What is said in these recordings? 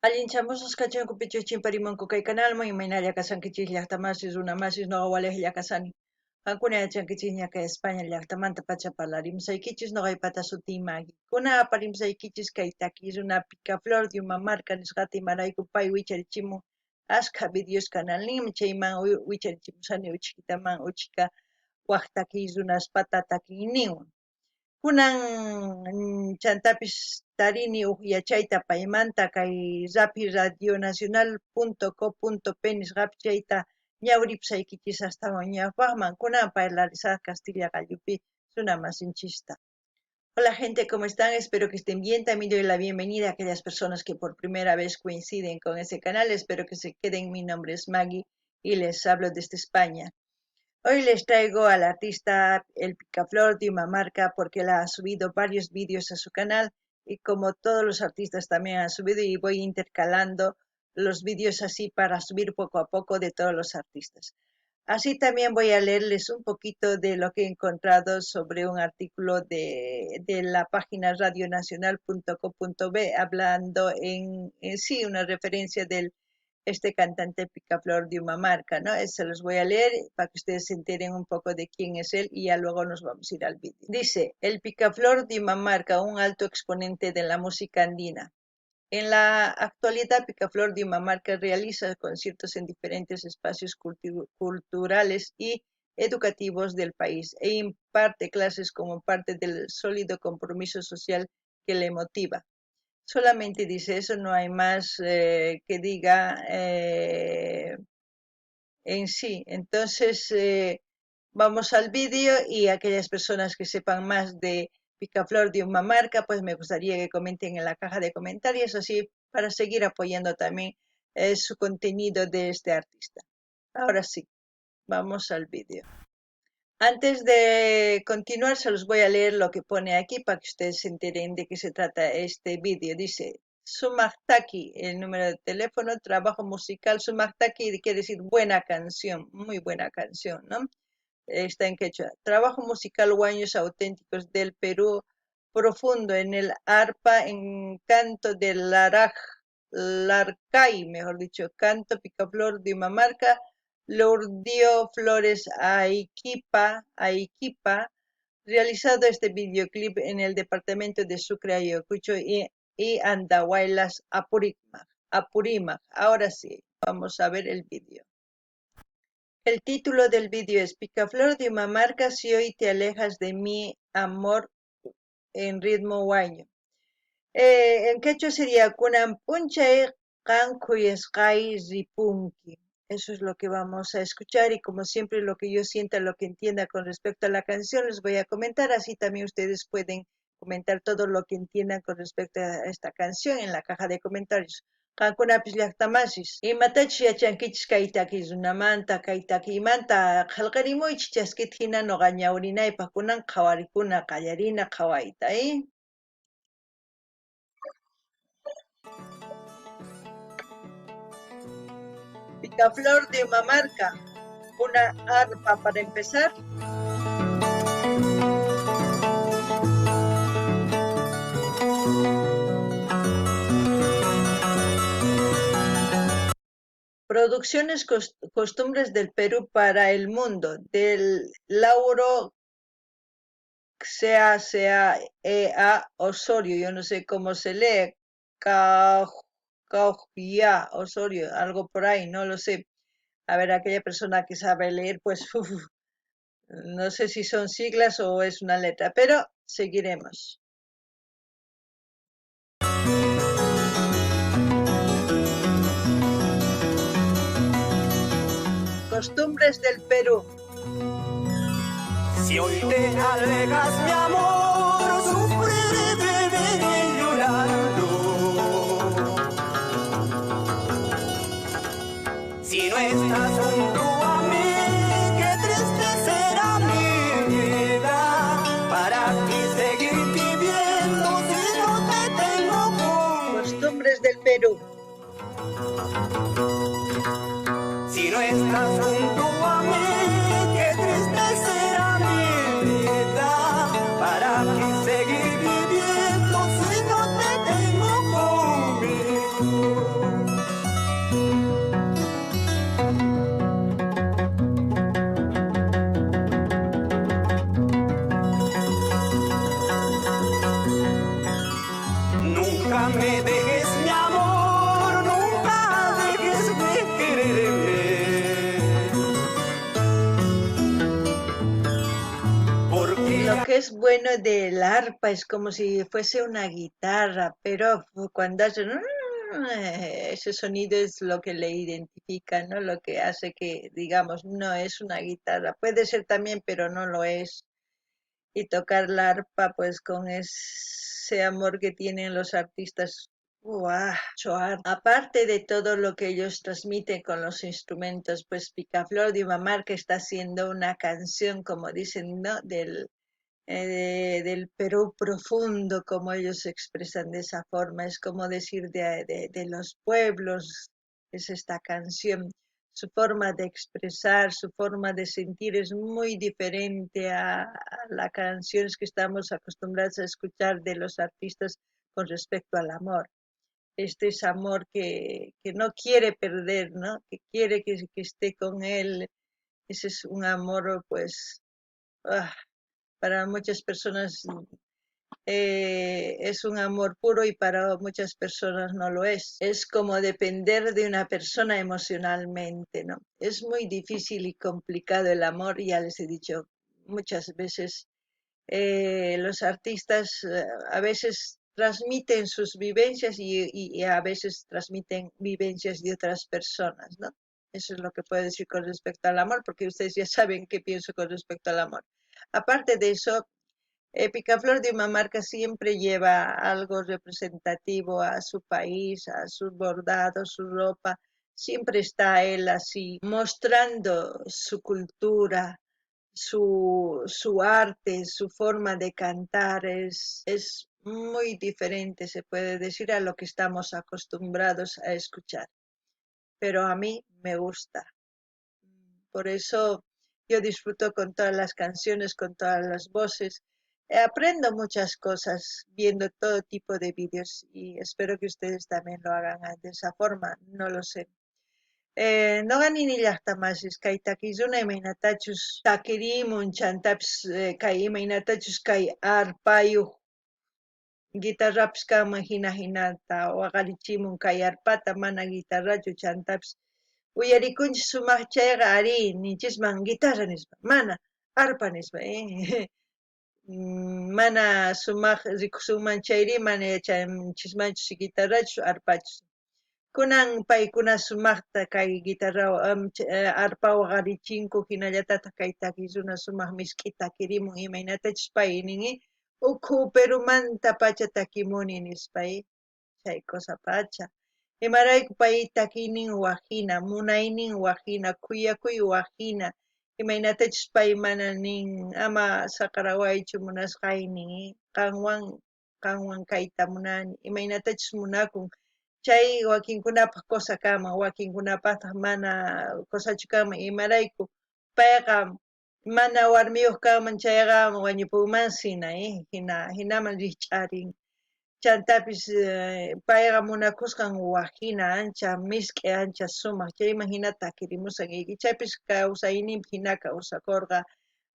Allinchamusqas kachunku pichus chimparimunku kay kanalman, imaynalla kashankichis llaqtamasis, runamasis, noqa walejlla kashani. Qankuna yachankichisña kay España llaqtamanta pacha parlarimusaykichis, noqaypata sutiy Maggie. Kuna aparimusaykichis kay takiy runa Picaflor de Umamarca nisqata imarayku pay wicharichimun askha videos kanalninman, chayman wicharichimusani uchkitaman uchka waj takiy runaspata takiyninwan. Kunan chantapis tarini uj yachayta paymanta kay rapi radionacional.co.p nisqapi chayta ñawripusaykichis astawan ñawpaqman. Kunan parlarisaq Castilla qallupi runamasinchista. Hola gente, ¿cómo están? Espero que estén bien. También doy la bienvenida a aquellas personas que por primera vez coinciden con ese canal. Espero que se queden. Mi nombre es Maggie y les hablo desde España. Hoy les traigo al artista El Picaflor de Umamarca porque él ha subido varios vídeos a su canal y como todos los artistas también han subido, y voy intercalando los vídeos así para subir poco a poco de todos los artistas. Así también voy a leerles un poquito de lo que he encontrado sobre un artículo de la página radionacional.co.b hablando en sí una referencia del este cantante Picaflor de Umamarca, ¿no? Se los voy a leer para que ustedes se enteren un poco de quién es él y ya luego nos vamos a ir al vídeo. Dice, el Picaflor de Umamarca, un alto exponente de la música andina. En la actualidad, Picaflor de Umamarca realiza conciertos en diferentes espacios culturales y educativos del país e imparte clases como parte del sólido compromiso social que le motiva. Solamente dice eso, no hay más que diga en sí. Entonces, vamos al vídeo y aquellas personas que sepan más de Picaflor de Umamarca, pues me gustaría que comenten en la caja de comentarios, así para seguir apoyando también su contenido de este artista. Ahora sí, vamos al vídeo. Antes de continuar, se los voy a leer lo que pone aquí para que ustedes se enteren de qué se trata este vídeo. Dice, Sumaktaki, el número de teléfono, trabajo musical, Sumaktaki quiere decir buena canción, muy buena canción, ¿no? Está en quechua. Trabajo musical huaños auténticos del Perú, profundo en el arpa, en canto del Larcay, mejor dicho, canto Picaflor de Umamarca, Lourdio Flores Aiquipa, realizado este videoclip en el departamento de Sucre, Ayacucho y Andahuaylas, Apurímac. Ahora sí, vamos a ver el vídeo. El título del vídeo es Picaflor de Umamarca, si hoy te alejas de mi amor, en ritmo huaño. En quechua sería Kunan p'unchay qan khuyasqay ripunki. Eso es lo que vamos a escuchar y como siempre lo que yo sienta, lo que entienda con respecto a la canción les voy a comentar, así también ustedes pueden comentar todo lo que entiendan con respecto a esta canción en la caja de comentarios. Qankunapis llaqtamasis, imatachus yachankichis kay takiy runamanta, kay takiymanta, qhelqarimuychis chaskita hina noqa ñawrinaypaq kunan qhawarikuna qallarina qhawayta, ¿eh? Picaflor de Umamarca, una arpa para empezar. Producciones Costumbres del Perú para el Mundo, del Lauro C-A-C-A-E-A Osorio, yo no sé cómo se lee, Cauja Osorio, algo por ahí, no lo sé. A ver, aquella persona que sabe leer, pues uf, no sé si son siglas o es una letra, pero seguiremos. Costumbres del Perú. Si hoy te alejas, mi amor, sufriré, viviré llorando. Si no estás junto a mí, qué triste será mi vida. ¿Para qué seguir viviendo si no te tengo conmigo? Costumbres del Perú. Si no estás junto a mí, qué triste será mi vida. ¿Para qué seguir viviendo si no te tengo conmigo? me dejes, mi amor, nunca dejes de quererme. Porque Lo que es bueno del arpa es como si fuese una guitarra, pero cuando hacen ese sonido es lo que le identifica, ¿no? Lo que hace que, digamos, no es una guitarra. Puede ser también, pero no lo es. Y tocar la arpa, pues con ese amor que tienen los artistas, ¡guau! Choar. Aparte de todo lo que ellos transmiten con los instrumentos, pues Picaflor de Umamarca está haciendo una canción, como dicen, ¿no? Del Perú profundo, como ellos se expresan de esa forma, es como decir de los pueblos, es esta canción. Su forma de expresar, su forma de sentir es muy diferente a las canciones que estamos acostumbrados a escuchar de los artistas con respecto al amor. Este es amor que no quiere perder, ¿no? Que quiere que esté con él. Ese es un amor, pues, para muchas personas es un amor puro y para muchas personas no lo es. Es como depender de una persona emocionalmente, ¿no? Es muy difícil y complicado el amor, ya les he dicho muchas veces. Los artistas a veces transmiten sus vivencias y a veces transmiten vivencias de otras personas, ¿no? Eso es lo que puedo decir con respecto al amor, porque ustedes ya saben qué pienso con respecto al amor. Aparte de eso, Picaflor de Umamarca siempre lleva algo representativo a su país, a sus bordados, su ropa. Siempre está él así, mostrando su cultura, su arte, su forma de cantar. Es muy diferente, se puede decir, a lo que estamos acostumbrados a escuchar. Pero a mí me gusta. Por eso yo disfruto con todas las canciones, con todas las voces. Aprendo muchas cosas viendo todo tipo de vídeos y espero que ustedes también lo hagan de esa forma, no lo sé. Noqa nini llaqtamasis kay takilluna imaynatachus takirimun chantapis kay imaynatachus kay arpayuq guitarrapis kanman hina hinata waqarichimun kay arpata mana guitarrachu chantapis uyarikunchis sumaq chayqa ari ninchisman guitarra nispa mana arpa nispa? Mana sumaq rikusunman chayri mana yachanchismanchu guitarrachu arpachu. Kunan paykuna sumaqta kay guitarra arpa waqarichinku hinallatataq kay takilluna sumaq misk'i takirimun imaynatachus pay nin ukhu Perumanta pacha takimuni nispa chay cosa pacha. Imarayku pay takiynin wajina, munaynin wajina, khuyakuy wajina, imaynatachus pay mana nin ama saqarawaychu munasqaynin, qanwan kayta munani, imaynatachus munakun. Chay wakinkunapaq cosa kanman, wakinkunapaqtaq mana cosachu kanman, imarayku payqa mana warmiyuq kanman chayqa wañupunmansina, hinaman rikch'arin. Chantapis payqa munakusqan wajina ancha misk'i, ancha sumaq, chayman hina takirimusan, ichapis kawsayninpi hina kawsakurqa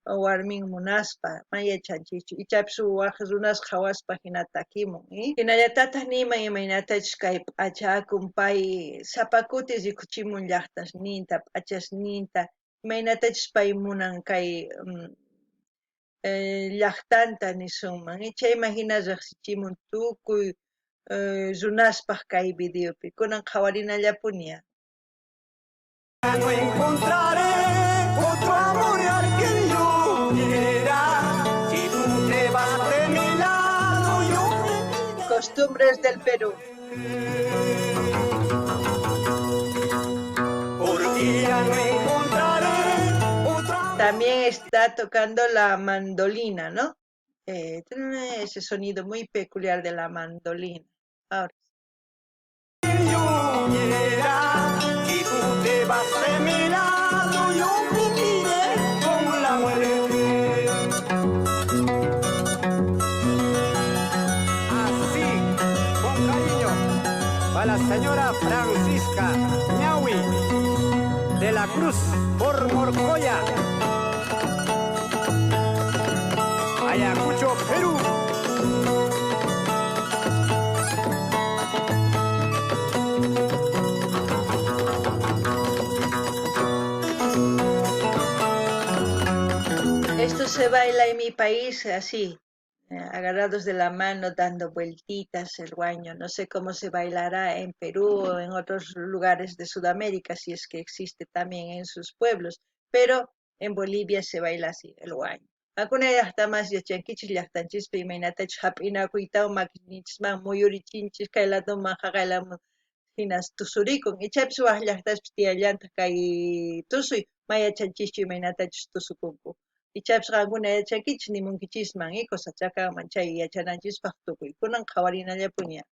warmin munaspa, mana yachanchikchu, ichapis waj runas qhawaspa hina takimun? Hinallatataq niman imaynatachus kay p'achakun pay sapa kuti rikuchimun llaqtasninta, p'achasninta, imaynatachus pay munan kay llaqtanta nisunman, Chayman hina riqsichimun tukuy runaspaq kay videopi. Kunan qhawarinallapuni. No encontraré otro amor al que yo quiera. Si tú te vas de mi lado, yo me iré. Costumbres del Perú. Porque ya no encontraré otro amor. También está tocando la mandolina, ¿no? Tiene ese sonido muy peculiar de la mandolina. Ahora. Yo quiera, si tú te vas de mi lado, yo viviré con la muerte. Así, con cariño, para la señora Francisca Ñawi de la Cruz por Morcoya, Ayacucho, Perú. se baila en mi país? Así, agarrados de la mano, dando vueltitas el huayño. No sé cómo se bailará en Perú o en otros lugares de Sudamérica, si es que existe también en sus pueblos, pero en Bolivia se baila así, el huayño. Qankuna llaqtamas yachankichis llaqtanchispi imaynatachus hap'inakuytawan makinichisman muyurichinchis kay ladoman jaqay ladoman hinas tusurikun. Ichapis waj llaqtaspis tiyallantaq kay tusuy, ma yachanchischu imaynatachus tusukunku. Ichapis qankuna yachankichis nimunkichisman, cosachakanman chay yachananchispaq tukuy. Kunan qhawarinallapuña.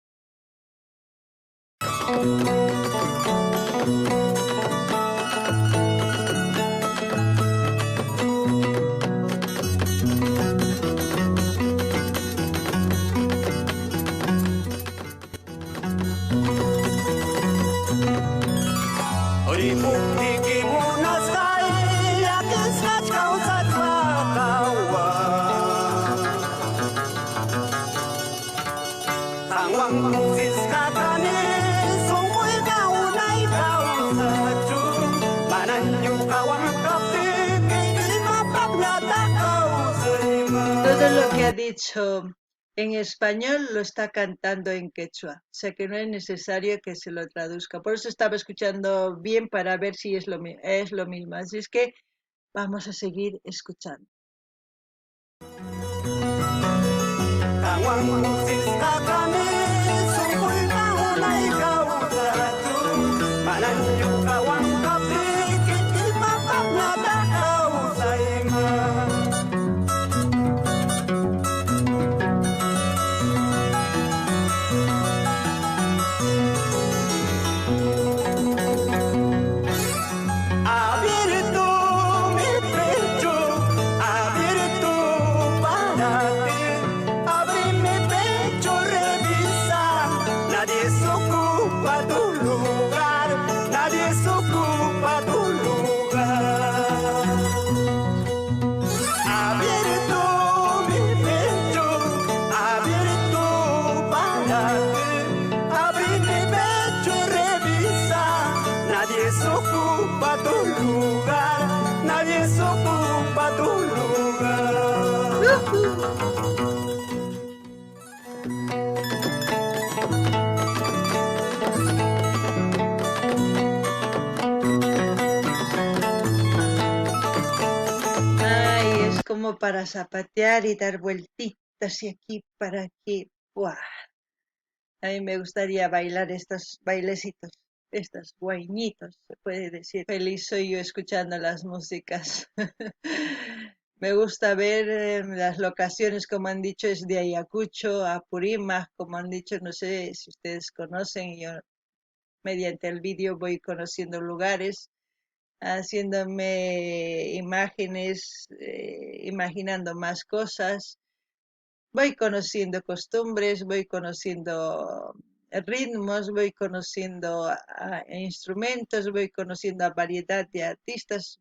Todo lo que ha dicho en español lo está cantando en quechua, o sea que no es necesario que se lo traduzca. Por eso estaba escuchando bien para ver si es lo mismo. Así es que vamos a seguir escuchando. Como para zapatear y dar vueltitas y aquí para aquí. ¡Buah! A mí me gustaría bailar estos bailecitos, estos guayñitos, se puede decir. Feliz soy yo escuchando las músicas. Me gusta ver las locaciones, como han dicho, es de Ayacucho a Apurímac, como han dicho, no sé si ustedes conocen, yo mediante el vídeo voy conociendo lugares, haciéndome imágenes, imaginando más cosas. Voy conociendo costumbres, voy conociendo ritmos, voy conociendo a instrumentos, voy conociendo a variedad de artistas.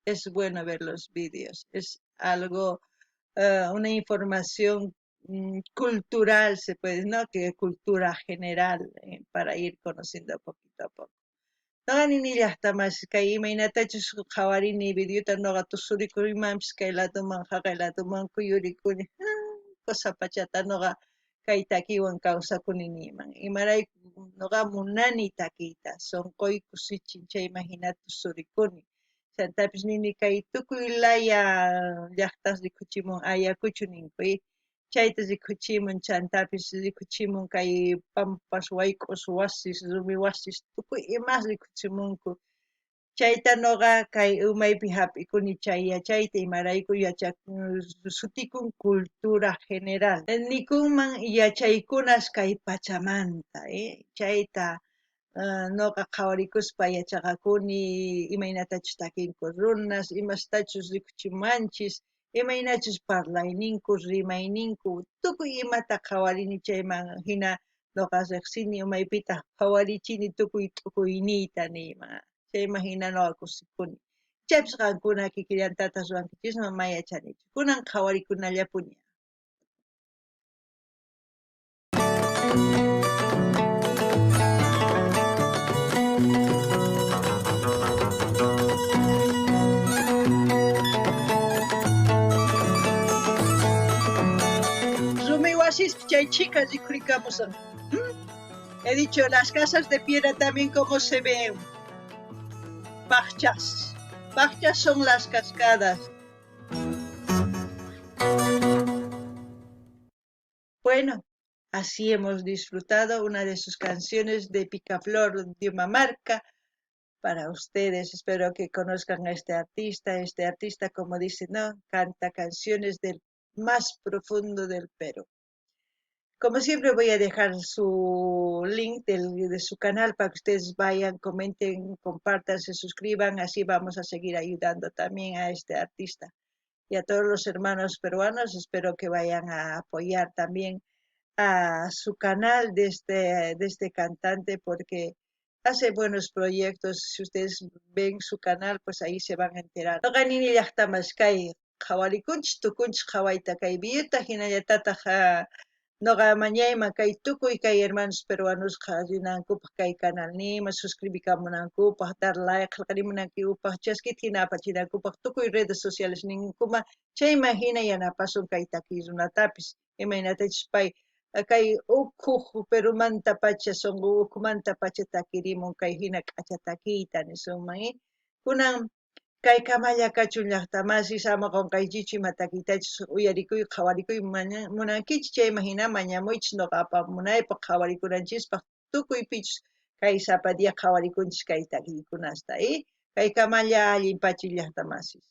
Es bueno ver los vídeos, es algo, una información cultural, se puede decir, ¿no? Que cultura general, para ir conociendo poquito a poco. Noqa nini llaqtamas kay imaynatachus qhawarini videota noqa tusurikurimanpis kay ladoman jaqay ladoman kuyurikuni, cosa pachata noqa kay takiwan kawsakuni niyman. Imarayku noqa munani takiyta, sonqoy kusichin chayman hina tusurikuni. Chantapis nini kay tukuy laya llaqtas rikuchimun Ayacucho ninku, chayta rikuchimun, chantapis rikuchimun kay pampas, wayk'us, wasis, rumi wasis, tukuy imas rikuchimunku. Chayta noqa kay umaypi hap'ikuni chay yachayta, imarayku sutikun cultura general. Nikunman yachaykunas kay pachamanta, chayta noqa qhawarikuspa yachaqakuni imaynatachus takinku runas, imastachus rikuchimanchis, imaynachus parlayninku, rimayninku, tukuy imata qhawarini chayman hina noqa riqsini umaypitaq qhawarichini tukuy t'ukuyniyta niyman. Chayman hina noqa kusikuni. Chaypis qankuna kikillantatas ruwankichisman ma yachanichu. Kunan qhawarikunallapuni. Chay chhika rikhurikamushan. He dicho, las casas de piedra también como se ven. Pajchas. Pajchas son las cascadas. Bueno, así hemos disfrutado una de sus canciones de Picaflor de Umamarca para ustedes. Espero que conozcan a este artista. Este artista, como dice, ¿no? Canta canciones del más profundo del Perú. Como siempre voy a dejar su link de su canal para que ustedes vayan, comenten, compartan, se suscriban. Así vamos a seguir ayudando también a este artista. Y a todos los hermanos peruanos espero que vayan a apoyar también a su canal de este cantante porque hace buenos proyectos. Si ustedes ven su canal, pues ahí se van a enterar. Noqa nini llaqtamas kay qhawarikunchis tukunchis qhawayta kay videota hinallatataj noqa mañayman kay tukuy kay hermanos peruanosqa rinankupaq kay canalniyman suscribikamunankupaq dar like qillqarimunankupaq chaskita hina apachinankupaq tukuy redes sociales ninkuman chayman hina yanapasun kay takiy runatapis imaynatachus pay kay ukhu Perumantapacha sunqu ukhumantapacha takirimun kay hina k'acha takiyta nisunman kunan kay kamalla kachun llaqtamasis ama qunqaychichu ima takiytachus uyarikuy qhawarikuy munankichis chayman hina mañamuychis noqa apamunaypaq qhawarikunanchispaq tukuypichus kay sapa día qhawarikunchis kay takiykunasta kay kamalla allin pachi llaqtamasis.